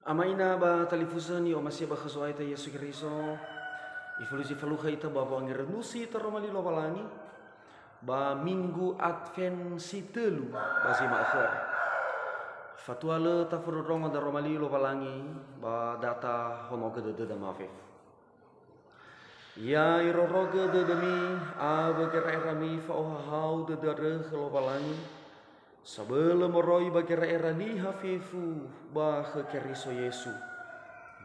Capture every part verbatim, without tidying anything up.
Ama ina ba talifusö ni'omasi'ö ba khö Zo'aya ita Yesu Keriso, ifuli zi falukha ita ba wangerenusi taroma li Lowalangi, ba Minggu Advent si tölu ba zi ma'ökhö. Fatua lö tafondrondrongo daroma li Lowalangi ba data honogö dödöda mafefu. Ya irorogö dödömi awö gera'erami fa'ohahau dödö andrö khö Lowalangi, sabölö moroi ba gera'era niha fefu ba khö Keriso Yesu.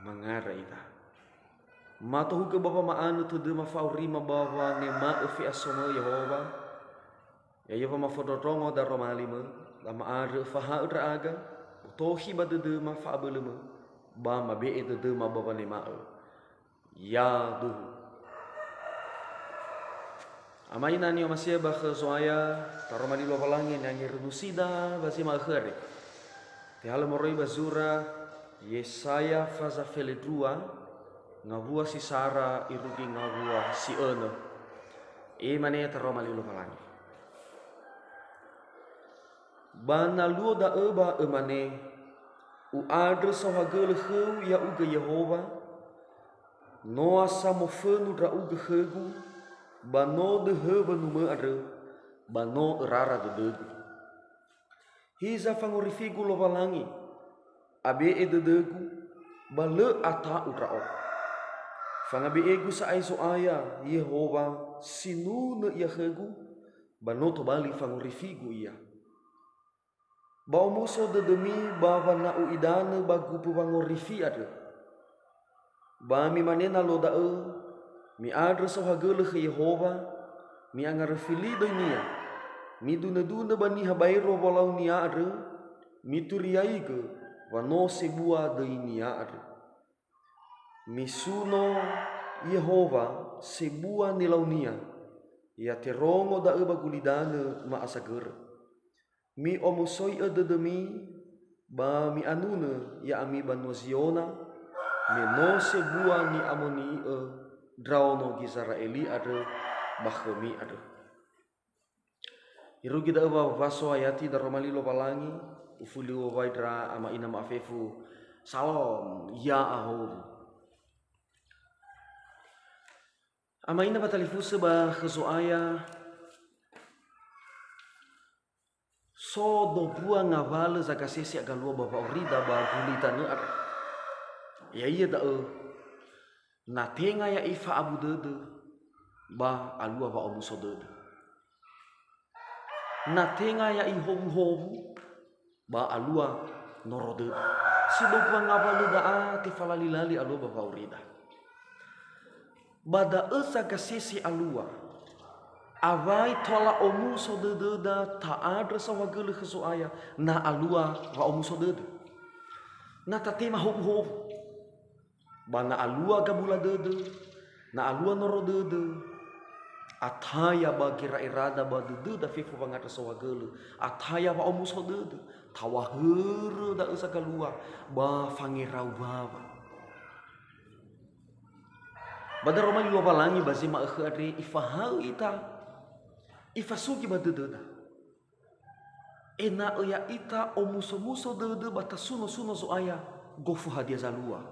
Mangandrö ita. Matohugö ba wama'anö tödöma fa'aurima ba wanema'ö fe'asomö Yehowa, ya'ia wamafondrondrongo daroma limö, lama'andrö öfaha'ö ndra'aga, botohi ba dödöma fa'abölömö, ba mabe'e dödöma ba wanema'ö. Yaduhu. Ama ina ni'omasi'ö ba khö Zo'aya, taroma li Lowalangi ni'angerunusida ba zi ma'ökhö andre. Tehalö moroi ba zura Yesaya faza felendrua, ngawua si sara irugi ngawua si önö. Imane taroma li Lowalangi. Ba na luo da'ö ba ömane, U'andrö saohagölö khöu ya'ugö Yehowa, noa sa mofönu ndra'ugö khögu, ba no döhö wönumö andrö, ba no örara dödögu. Hiza fangorifigu Lowalangi, abe'e dödögu, ba lö ata'u ndra'o. Fangabe'egu sa'ae Zo'aya, Yehowa, sinunö Ia khögu, ba no tobali fangorifigu Ia. Ba omuso dödömi ba wana'u idanö ba gumbö wangorifi andrö. Ba mimane na luo da'ö, mi'andrö saohagölö khö Yehowa, mi'angaröfi li döi-Nia, midunödunö ba niha baero wolau-Nia andrö, mituriaigö wa no sebua döi-Nia andrö. Misuno Yehowa sebua nilau-Nia, ya terongo da'ö ba gulidanö ma'asagörö. Mi'omusoi'ö dödömi, ba mi'anunö ya'ami banua Ziona, me no sebua ni'amoni'ö ndraono Gizera'eli andrö ba khömi andrö. Irugi da'ö wa waso ayati daroma li Lowalangi, ufuli uwowai ndra ama ina ma'afefu. Salom, ya'ahowu. Ama ina ba talifusö ba khö Zo'aya, so dombua ngawalö zagasese agalua ba wa'aurida ba gulidanö andrö. Ya'ia da'ö, na tenga ya'i fa'abu dödö, ba alua wa'omuso dödö. Na tenga ya'i howuhowu, ba alua noro dödö. Si dombua ngawalö da'a tefalali-lali alua ba wa'aurida. Ba da'ö zagasese alua, awai tola omuso dödöda ta'andrö saohagölö khö Zo'aya, na alua wa'omuso dödö. Na tatema howuhowu. Ba na alua gabula dödö, na alua noro dödö, ataya ba gera'erada ba dödöda fefu wangandrö saohagölö, ataya wa'omuso dödö, taŵahörö da'ö zagalua ba fangerau mbawa. Ba daroma li Lowalangi ba zi ma'ökhö andre ifahaö ita, ifasugi ba dödöda. Ena'ö ya'ita omusomuso dödö ba tasunosuno Zo'aya gofu hadia zalua.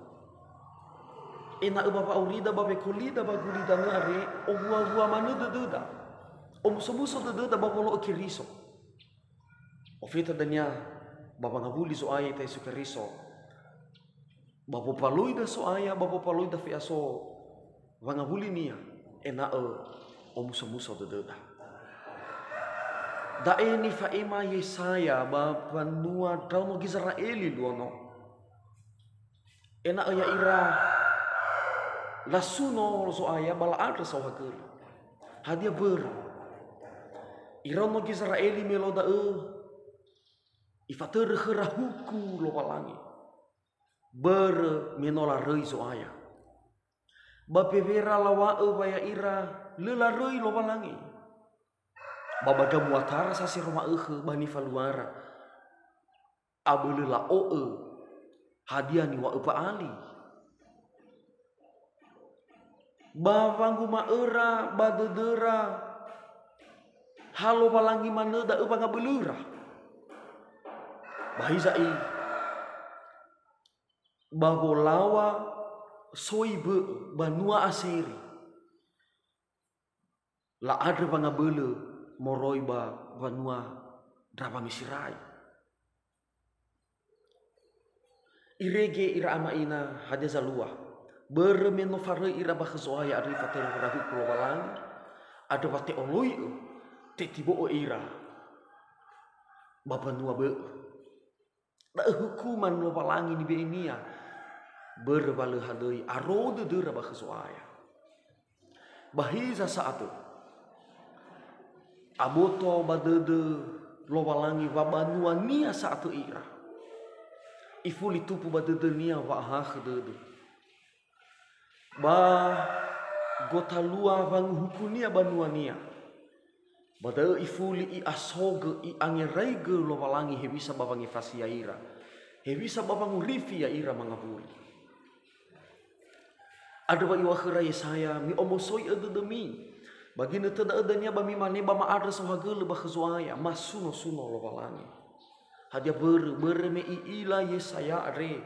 Ena'ö ba wa'aurida ba wekolida ba gulidanö andre owuawua manö dödöda. Omusomuso dödöda ba wolo'ö Keriso. Ofeta dania ba wangawuli Zo'aya ita Yesu Keriso. Ba wopaloida So'aya, ba wopaloida fe'aso wangawulinia, ena'ö omusomuso dödöda. Da'e nifa'ema Yesaya ba mbanua ndraono Gizera'eli luo no. Ena'ö ya'ira lasuno Zo'aya ba la'andrö saohagölö. Hadia mbörö? Iraono Gizera'eli me luo da'ö, ifatörö khöra huku Lowalangi. Börö me no laröi Zo'aya. Ba mbewera lawa'ö wa ya'ira lö laröi Lowalangi. Ba ba gamuatara sa si ma'ökhö ba nifaluara. Abölö la'o'ö hadia niŵa'ö Ba'ali. Ba wanguma'öra ba dödöra ha Lowalangi manö da'ö wangabölöra. Ba hiza'i, Ba wolaŵa soi bö'ö banua Aseri. La'andrö wangabölö moroi ba wanua ndrawa Miserai. Irege ira ama ina hadia zalua, börö me no faröi ira ba khö Zo'aya andrö ifatörö khöra huku Lowalangi, andrö wa te'oloi'ö, tetibo'ö ira ba banua bö'ö. Da'ö hukuman Lowalangi nibe'e-Nia, börö wa lö halöi aro dödöra ba khö Zo'aya. Ba hiza sa'atö, aboto ba dödö Lowalangi wa banua-Nia sa'atö ira. Ifuli tupu ba dödö-Nia wa'ahakhö dödö. Ba gotalua wanguhuku-Nia banua-Nia. Ba da'ö ifuli i'asogö, i'angeraigö Lowalangi hewisa ba wangefasi ya'ira, hewisa ba wangorifi ya'ira mangawuli. Andrö wa iŵa'ö khöra Yesaya, "Mi'omusoi'ö dödömi. Ba ginötö da'ö dania ba mimane ba ma'andrö saohagölö ba khö Zo'aya, masuno-suno Lowalangi." Hadia börö? Börö me i'ila Yesaya andre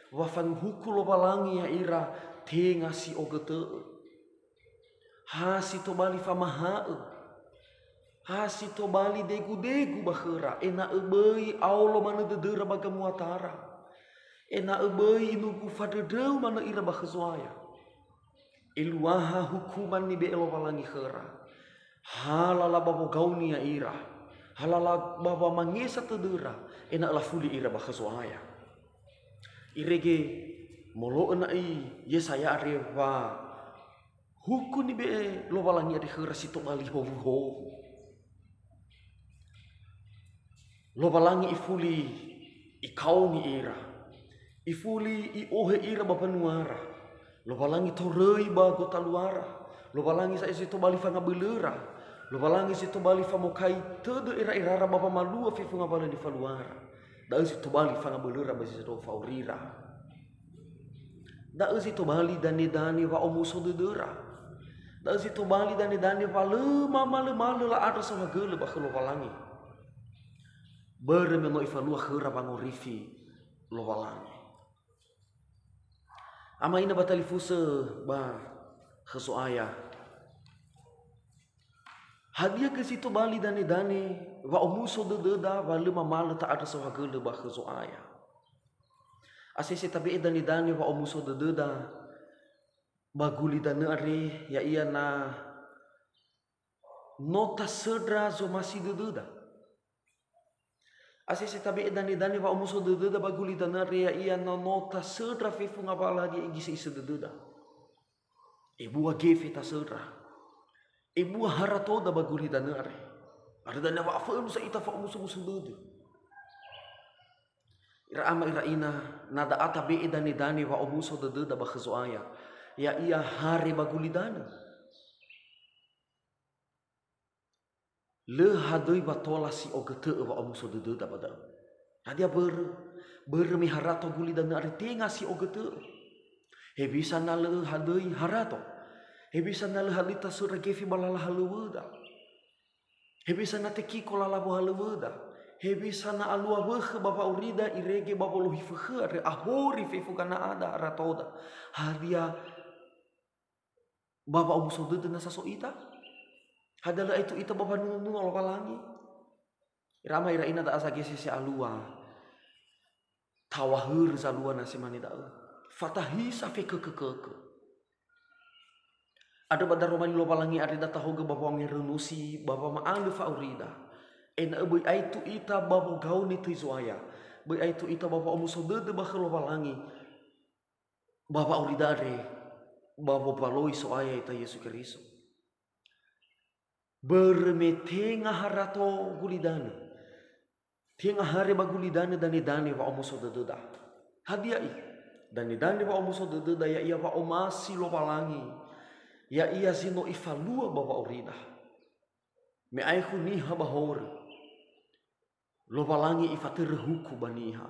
wa fanguhuku Lowalangi ya'ira tenga si ogötö'ö. Ha si tobali famaha'ö. Ha si tobali degu-degu ba khöra, ena'ö böi aolo manö dödöra ba gamuatara. Ena'ö böi inugu fandröndröu manö ira ba khö Zo'aya. Eluaha hukuman nibe'e Lowalangi khöra. Ha lala ba wogaoni ya'ira. Ha lala ba wamangesa tödöra, ena'ö lafuli ira ba khö Zo'aya. Irege molo'ö na'i Yesaya andre wa huku nibe'e Lowalangi andre khöra si tobali howuhowu. Lowalangi ifuli ikaoni ira. Ifuli i'ohe ira ba mbanuara. Lowalangi toröi ba gotaluara. Lowalangi sa'ae si tobali fangabölöra. Lowalangi si tobali famokai tödö era'erara ba wamalua fefu ngawalö nifaluara. Da'ö si tobali fangabölöra ba zi sandro fa'aurira. Da'ö zi tobali danedane wa'omuso dödöra. Da'ö zi tobali danedane wa lö mamalömalö la'andrö saohagölö ba khö Lowalangi. Börö me no ifalua khöra wangorifi Lowalangi. Ama ina ba talifusö ba khö Zo'aya. Hadia gö zi tobali danedane wa'omuso dödöda wa lö mamalö ta'andrö saohagölö ba khö Zo'aya? Asese tabe'e danedane wa'omuso dödöda ba gulidanö andre, ya'ia na no tasöndra zomasi dödöda. Asese tabe'e danedane wa'omuso dödöda ba gulidanö andre, ya'ia na no tasöndra fefu ngawalö hadia igisöisö dödöda. Ebua gefe tasöndra. Ebua haratoda ba gulidanö andre. Andrö dania wa afönu sa ita fa'omuso-muso dödö. Ira ama, ira ina, na da'a tabe'e danedane wa'omuso dödöda ba khö Zo'aya, ya'ia hare ba gulidanö. Lö hadöi wa tola si ogötö'ö wa'omuso dödöda ba da'ö. Hadia börö? Börö me harato gulidanö andre tenga si ogötö'ö. Hewisa na lö hadöi harato? Hewisa na lö hadöi tasöndra gefe ba lala halöwöda? Hewisa na tekiko lala wohalöwöda? Hewisa na alua wökhö ba wa'aurida irege ba wolohi fökhö andrö ahori fefu gana'ada haratoda? Hadia ba wa'omuso dödö nasa so ita? Hadia lö aetu ita ba wanua-nua Lowalangi? Ira ama, ira ina, da'a zagesese alua. Taŵa hörö zalua na si mane da'ö. Fatahisa fekökökökö. Andrö ba daroma li Lowalangi andre da tahogö ba wangerönusi, ba wama'anö fa'aurida. Ena'ö böi aetu ita ba wogaoni töi Zo'aya. Böi aetu ita ba wa'omuso dödö ba khö Lowalangi. Ba wa'aurida andre, ba wombaloi So'aya ita Yesu Keriso. Börö me tenga harato gulidanö. Tenga hare ba gulidanö danedane wa'omuso dödöda. Hadia i? Danedane wa'omuso dödöda ya'ia wa'omasi Lowalangi, ya'ia zi no Ifalua ba wa'aurida. Me aekhu niha ba horö, Lowalangi Ifatörö huku ba niha.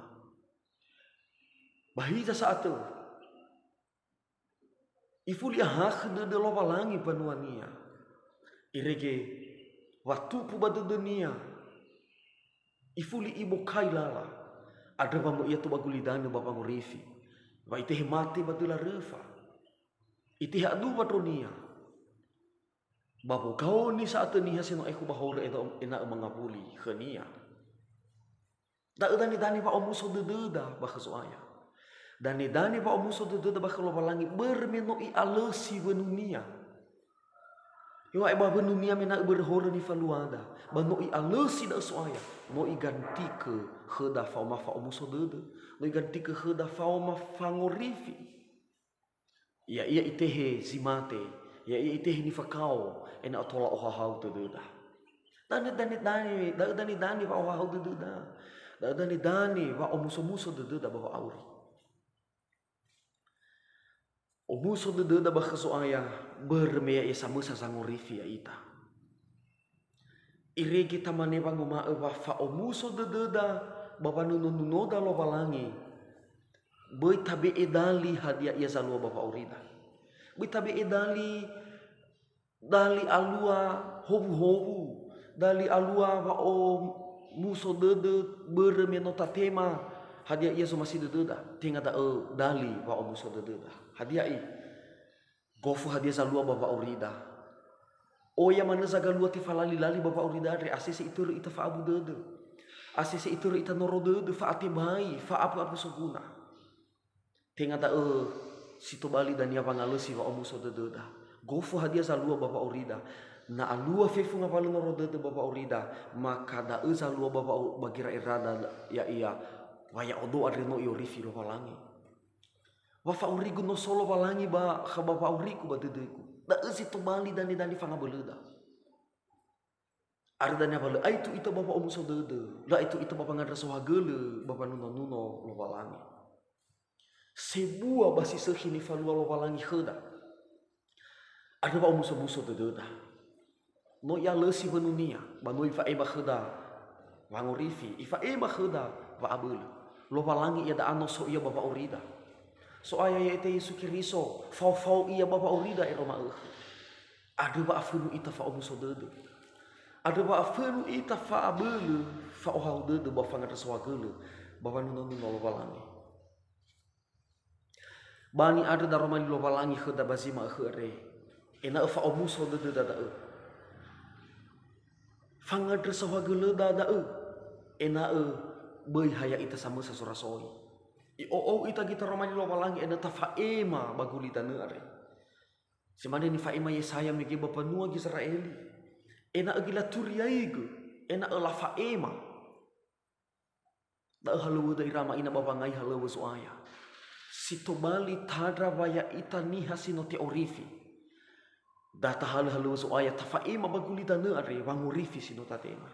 Ba hiza sa'atö, Ifuli ahakhö dödö Lowalangi mbanua-Nia. Irege wa tupu ba dödö-Nia. Ifuli Ibokai lala. Andrö wa möi ato ba gulidanö ba wangorifi. Wa itehe mate ba döla röfa. Itehe aduwa ndronia. Ba wogaoni sa'atö niha si no aekhu ba horö ena'ö, ena'ö mangawuli khönia. Da'ö danedane wa'omuso dödöda ba khö Zo'aya. Danedane wa'omuso dödöda ba khö Lowalangi, börö me no i'alösi wönunia. Heŵa'ae ba wönunia mena'ö börö horö nifaluada, ba no i'alösi da'ö So'aya, no igantikö khöda faoma fa'omuso dödö, no igantikö khöda faoma fangorifi. Ya'ia itehe zi mate, ya'ia itehe nifakao, ena'ö tola ohahau dödöda. Dane, dane, dane, da'ö danedane wa'ohahau dödöda. Da'ö danedane wa'omusomuso dödöda ba wa'auri. Omuso dödöda ba khö Zo'aya, börö me ya'ia samösa zangorifi ya'ita. Irege tamane wanguma'ö wa fa'omuso dödöda ba wanunonunoda Lowalangi, böi tabe'e dali hadia ia zalua ba wa'aurida. Böi tabe'e dali, dali alua howuhowu, dali alua wa'omuso dödö börö me no tatema hadia ia zomasi dödöda. Tenga da'ö dali wa'omuso dödöda. Hadia i? Gofu hadia zalua ba wa'aurida. Oya manö zagalua tefalali-lali ba wa'aurida andre, asese itörö ita fa'abu dödö. Asese itörö ita noro dödö, fa'atebai, fa'apö'apö soguna. Tenga da'ö si tobali dania wangalösi wa'omuso dödöda. Gofu hadia zalua ba wa'aurida. Na alua fefu ngawalö noro dödö ba wa'aurida, maka da'ö zalua ba wa'au-, ba gera'erada ya'ia, wa ya'odo andre no i'orifi Lowalangi. Wa fa'aurigu no so Lowalangi ba, kha ba wa'aurigu ba dödögu. Da'ö si tobali danedane fangabölöda. Arö dania wa lö aetu ita ba wa'omuso dödö, lö aetu ita ba wangandrö saohagölö ba wanunonuno Lowalangi. Sebua ba si sökhi nifalua Lowalangi khöda. Andrö wa'omusomuso dödöda. No i'alösi wönunia, ba no ifa'ema khöda wangorifi, ifa'ema khöda wa'abölö. Lowalangi iada'a no so ia ba wa'aurida. So'aya ya'ita Yesu Keriso, faofao ia ba wa'aurida ero ma'ökhö. Andrö wa'afönu ita fa'omuso dödö. Andrö wa'afönu ita fa'abölö, fa'ohahau dödö ba fangandrö saohagölö ba wanunonuno Lowalangi. Ba ni'andrö daroma li Lowalangi khöda ba zi ma'ökhö andre, ena'ö fa'omuso dödöda da'ö. Fangandrö saohagölöda da'ö, ena'ö böi ha ya'ita samösa sorasoi. I'o'ou ita göi daroma li Lowalangi ena'ö tafa'ema ba gulidanö andre. Si mane nifa'ema Yesaya mege ba mbanua Gizera'eli, ena'ö göi laturiaigö, ena'ö lafa'ema. Da'ö halöŵöda ira ama ina ba wangai halöŵö Zo'aya. Si tobali tandra wa ya'ita niha si no te'orifi. Da tahalö halöŵö Zo'aya tafa'ema ba gulidanö andre wangorifi si no tatema.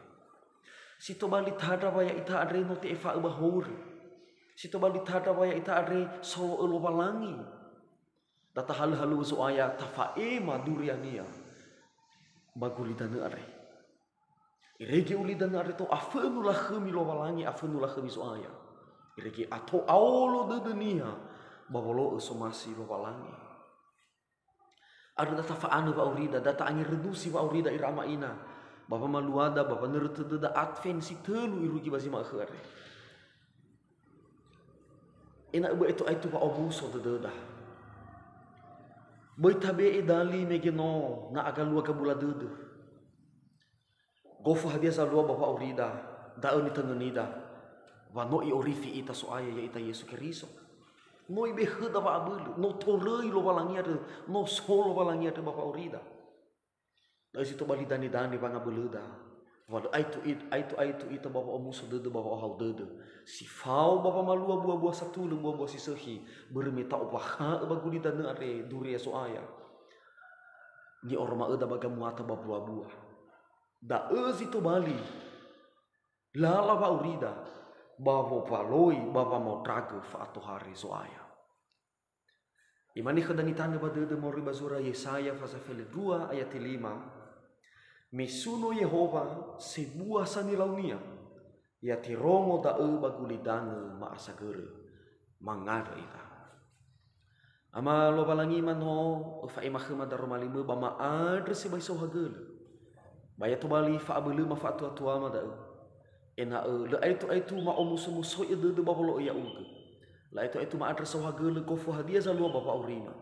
Si tobali tandra wa ya'ita andre no te'efa'ö ba horö. Si tobali tandra wa ya'ita andre solo'ö Lowalangi. Da tahalö halöŵö Zo'aya tafa'ema duriania ba gulidanö andre. Irege ulidanö andre to'afönu lakhömi Lowalangi, afönu lakhömi Zo'aya. Irege ato aolo dödönia ba wolo'ö somasi Lowalangi. Andrö da tafa'anö wa'aurida, da ta'angerödusi wa'aurida ira ama ina, ba wamaluada, ba wanörö tödöda Advent si tölu irugi ba zi ma'ökhö andre. Ena'ö böi aetu-aetu wa'omuso dödöda. Böi tabe'e dali mege no na agalua gabula dödö. Gofu hadia zalua ba wa'aurida, da'ö nitöngönida, wa no i'orifi ita So'aya ya'ita Yesu Keriso. No ibe'e khöda wa'abölö, no toröi Lowalangi andrö, no so Lowalangi andrö ba wa'aurida. Da'ö si tobali danedane wangabölöda. Wa lö aetu it-, aetu-aetu ita ba wa'omuso dödö ba wa'ohahau dödö. Si fao ba wamalua buabua satulö buabua si sökhi, börö me ta'ombakha'ö ba gulidanö andre duria So'aya. Ni'oroma'öda ba gamuata ba buabua. Da'ö zi tobali lala wa'aurida ba wowaloi ba wamaondragö fa'atohare Zo'aya. Imane khöda nitanö ba dödö moroi ba zura Yesaya faza felendrua ayati lima, "Me suno Yehowa sebua sanilau-Nia, ya terongo da'ö ba gulidanö ma'asagörö." Mangandrö ita. Ama Lowalangi manö, öfa'ema khöma daroma li-Mö ba ma'andrö sibai saohagölö. Ba ya tobali fa'abölöma fa'atuatuama da'ö, ena'ö lö aetu-aetu ma'omuso-musoi'ö dödö ba wolo'ö ya'ugö. La'aetu-aetu ma'andrö saohagölö gofu hadia zalua ba wa'aurima.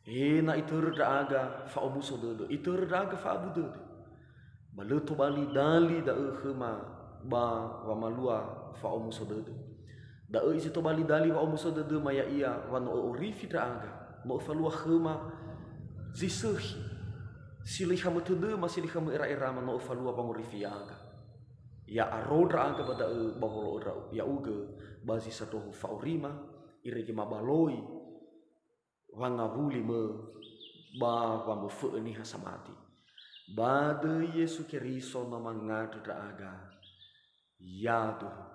He na itörö ndra'aga fa'omuso dödö, itörö ndra'aga fa'abu dödö. Ba lö tobali dali da'ö khöma ba wamalua fa'omuso dödö. Da'ö zi tobali dali wa'omuso dödöma ya'ia wa no ö'orifi ndra'aga, no öfalua khöma zi sökhi, si lö ikhamö tödöma, si lö ikhamö era'erama, no öfalua wangorifi ya'aga. Ya aro ndra'aga ba da'ö ba wolo'ö ndra'u, ya'ugö ba zi sandrohu fa'aurima, irege mabaloi wangawuli mö ba wamöfö'ö niha samati. Ba döi Yesu Keriso no mangandrö ndra'aga, yaduhu.